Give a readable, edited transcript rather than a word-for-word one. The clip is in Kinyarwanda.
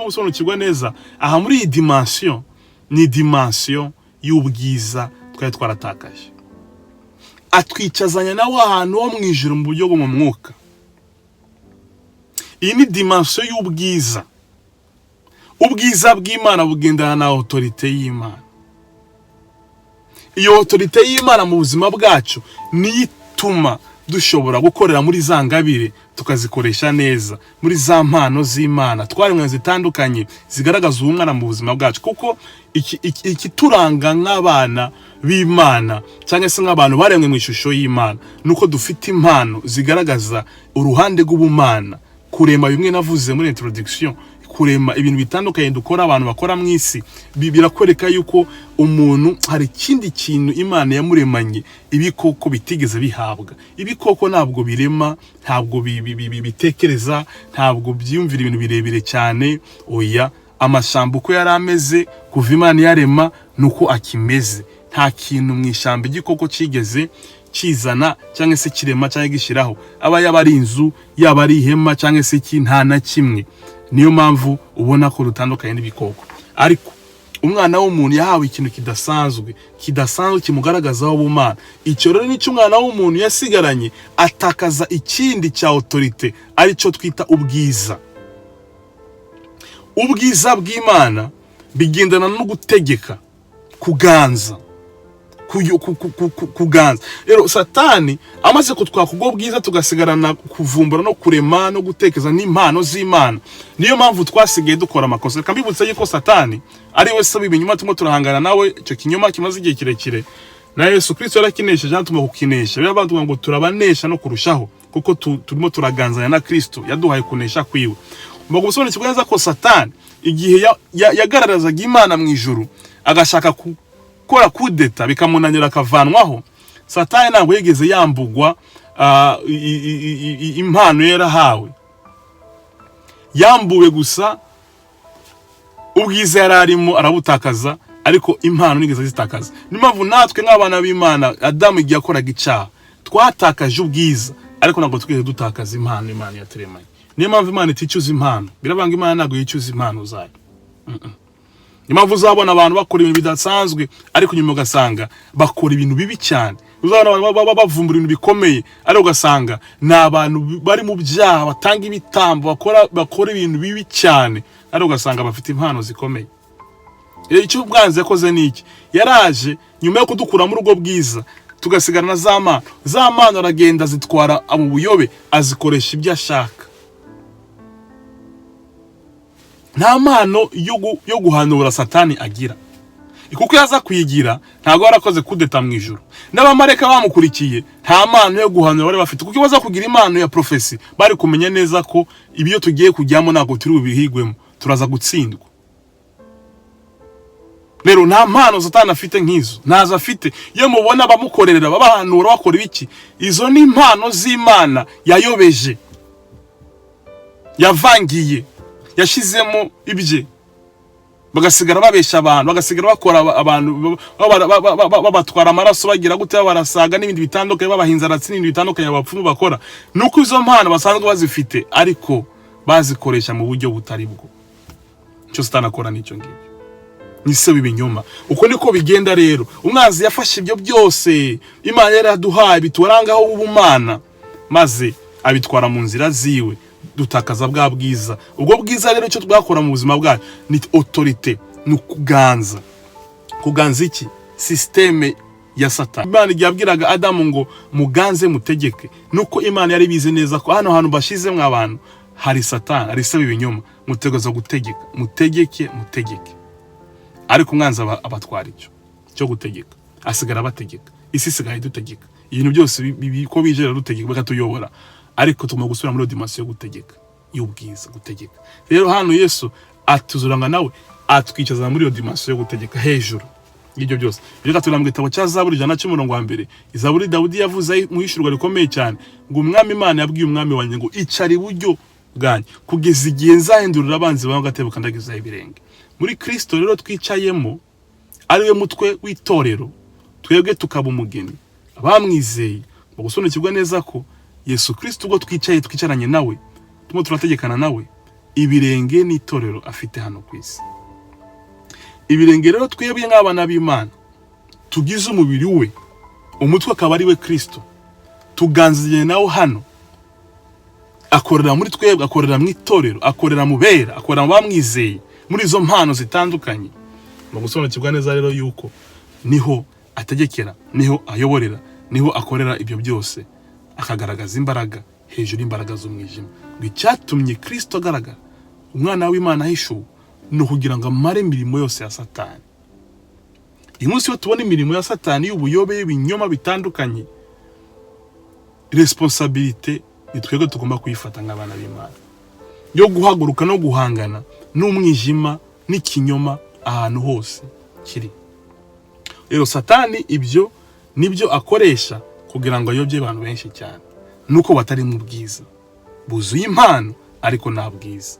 Gusobanukirwa neza aha muri iyi dimension, ni dimension y'ubwiza twari twaratakaje. Atwicazanya nawe ahantu ho mu ijuru mu buryo bwo mu mwuka. Iyi ni dimension y'ubwiza. Ubwiza bw'Imana bugendana na autorité y'Imana. Iyo autorité y'Imana mu buzima bwacu niyo ituma dushobora gukorera muri za ngabire, tukazikoresha neza, muri za mpano z'Imana twaremwe zitandukanye zigaragaza ubumwana mu buzima bwacu. Kuko ikituranga nk'abana b'Imana cyangwa se nk'abantu baremwe mu ishusho y'Imana nuko dufite impano zigaragaza uruhande rw'ubumana. Kurema, bimwe navuze muri introduction, kurema ibintu bitandukanye dukora, abantu bakora mu isi, birakwereka yuko umuntu hari ikindi kintu Imana yamuremanye ibikoko bitigeze bihabwa. Ibikoko ntabwo birema, ntabwo bitekereza, ntabwo byiyumvira ibintu birebire cyane, oya. Amashyamba uko yari ameze kuva Imana yarema nuko akimeze. Nta kintu mu ishyamba igikoko kigeze kizana cyangwa se kirema cyangwa gishyiraho, aba yaba ari inzu, yaba ari ihema cyangwa se iki, nta na kimwe. Niyo mpamvu ubona ko rutandukanye n'ibikoko. Ariko umwana w'umuntu yahawe ikintu kidasanzwe, kidasanzwe kimugaragazaho ubumana. Icyo rero nicyo umwana w'umuntu yasigaranye, atakaza ikindi cya autorité, aricyo twita ubwiza. Ubwiza bw'Imana bigendana no gutegeka, kuganza, kuganza. Rero Satani amaze kutwaka ubwo bwiza, tugasigarana kuvumbura no kurema no gutekereza n'impano z'Imana. Niyo mpamvu twasigaye dukora amakosa. Reka mbibutse yuko Satani ari we se w'ibinyoma. Turimo turahangana nawe, icyo kinyoma kimaze igihe kirekire, na Yesu Kristo yarakinesheje, natuma kukinesha. Biravuga ngo turabanesha no kurushaho, kuko turimo turaganzanya na Kristo, yaduhaye kunesha kwiwe. Mugomba gusobanukirwa neza ko Satani igihe yagaragazaga Imana mu ijuru, agashaka gukora kudeta bikamunanira, akavanwaho, Satani ntabwo yigeze yambugwa impano yarahawe. Yambuwe gusa ubwiza yari arimo, arabutakaza, ariko impano nigeze zitakaza. Niyo mpamvu natwe nk'abana b'Imana, Adamu igihe yakoraga icyaha, twatakaje ubwiza, ariko ntabwo twigeze dutakaza impano Imana yaturemanye. Niyo mpamvu Imana iticuza impano. Birabanga, Imana ntabwo yicuza impano zayo. Niyo mpamvu uzabona abantu bakora ibintu bidasanzwe, ariko nyuma ugasanga bakora ibintu bibi cyane. Uzabona abantu bavumbura ibintu bikomeye, ariko ugasanga ni abantu bari mu byaha, batanga ibitambo, bakora ibintu bibi cyane, ariko ugasanga bafite impano zikomeye. Icyo ubwanzi yakoze ni iki? Yaraje nyuma yo kudukura muri ubwo bwiza, tugasigarana za mpano. Za mpano aragenda azitwara mu buyobe, azikoresha ibyo ashaka. Nta mpano yo guhanura Satani agira, kuko iyo aza kuyigira ntabwo yarakoze kudeta mu ijuru. N'abamarayika bamukurikiye nta mpano yo guhanura bari bafite, kuko iyo baza kugira impano ya prophecy bari kumenya neza ko ibyo tugiye kujyamo ntabwo turi bubihigwemo, turaza gutsindwa. Rero nta mpano Satani afite nk'izo, ntazo afite. Iyo mubona bamukorera, babahanura, bakora ibiki, izo ni impano z'Imana yayobeje, yavangiye, yashizemo ibye, bagasigara babesha abantu, bagasigara bakora abantu, babatwara amaraso, bagira gute, babarasaga n'ibindi bitandukanye, babahinza aratsi n'ibindi bitandukanye abapfumu bakora. Nuko izo mpano basanzwe bazifite, ariko bazikoresha mu buryo butari bwo. Icyo Satani akora nicyo ngicyo, ni se w'ibinyoma. Uko niko bigenda. Rero umwanzi yafashe ibyo byose Imana yari yaduhaye biturangaho ubumana, maze abitwara mu nzira ziwe, dutakaza bwa bwiza. Ubwo bwiza rero, icyo twakora mu buzima bwacu ni autorité, ni ukuganza. Kuganza iki? Système ya Satani. Imana igihe yabwiraga Adamu ngo muganze, mutegeke, nuko Imana yari bizi neza ko hano hantu bashizemo abantu hari Satani, hari se w'ibinyoma. Mutegereza gutegeka, mutegeke, mutegeke. Ariko umwanzi abatwara icyo cyo gutegeka, asigara abategeka. Isi isigaye idutegeka, ibintu byose ko bije rutegeka, bakatuyobora. Ariko tugomba gusubira muri dimension yo gutegeka, y'ubwiza, gutegeka. Rero hano Yesu atuzuranga nawe, atwicaza muri iyo dimension yo gutegeka hejuru y'ibyo byose. Reka tureba mu gitabo cya Zaburi 100 umurongo wa 1. Izaburi Dawudi yavuze mu ihishurwa rikomeye cyane ngo Umwami Imana yabwiye Umwami wanjye ngo icara iburyo bwanjye kugeza igihe nzahindurira abanzi bawe agatebo kandagizaho ibirenge. Muri Kristo rero twicayemo, ariwe mutwe w'itorero, twebwe tukaba umugeni, abamwizeye mu gusobanukirwa neza ko Yesu Kristo, ubwo twicaye, twicaranye nawe, turimo turategekana nawe. Ibirenge n'itorero afite hano ku isi. Ibirenge rero, twebwe nk'abana b'Imana tugize umubiri we, umutwe akaba ari we Kristo, tuganziye nawe hano. Akorera muri twebwe, akorera mu itorero, akorera mu bera, akorera mu bamwizeye, muri izo mpano zitandukanye. Mu gusobanukirwa neza rero yuko niho ategekera, niho ayoborera, niho akorera ibyo byose, akagaragaza imbaraga hejuru y'imbaraga z'umwijima. Ngo icyatumye Kristo agaragara, umwana w'Imana ahishuwe, ni ukugira ngo amare imirimo yose ya Satani. Uyu munsi iyo tubona imirimo ya Satani y'ubuyobe, y'ibinyoma bitandukanye, responsabilité ni twebwe tugomba kuyifata nk'abana b'Imana, yo guhaguruka no guhangana n'umwijima n'ikinyoma ahantu hose kiri. Rero Satani ibyo nibyo akoresha kugira ngo ayobye abantu benshi cyane, nuko batari mu bwiza, buzuye impano ariko nta bwiza.